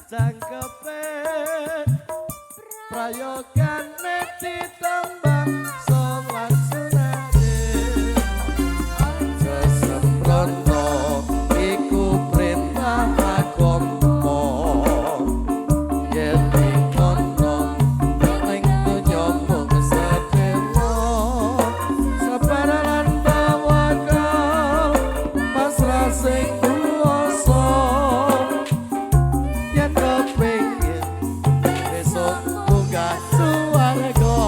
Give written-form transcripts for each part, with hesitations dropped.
jangkepe prayogane ditambah salat sunate. Aja sembrono iku perintah agama, yen dikono ning donya mung sedelo, sabar lan tawakal pasrah sing kuwasa, yen kepengin besok munggah swarga.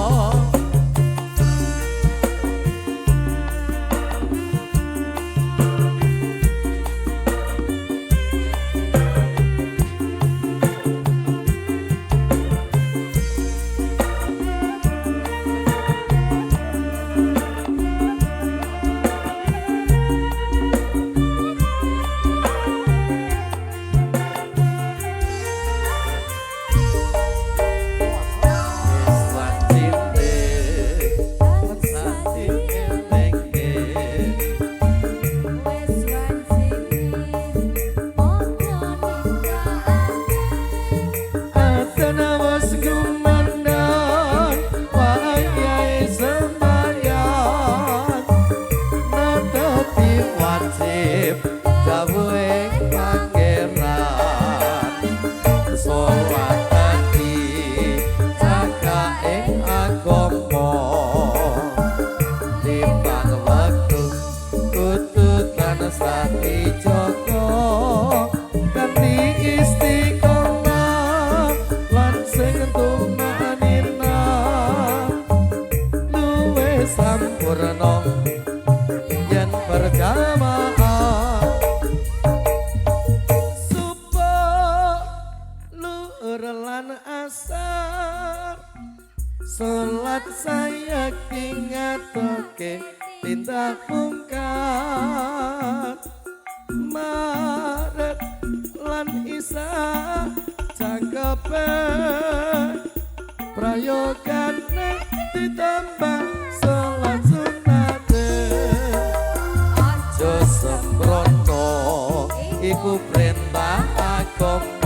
Wis wajine tansah dielingke, Wes wancine padha nindakake, adzan wis kumandhang wayahe sembahyang, netepi wajib dawuhe Pangeran, salat dadi jaga ing agama, limang wektu kudu tansah dijaga kanthi istiqomah lan sing tumanina luwih sampurna yen berjamaah. Subuh, luhur lan asar salat sayekti ngatoke tindak mungkar, Maret lan Isa jangkepe prayogane ditambah salat sunate. Aja sembrono iku perintah agama.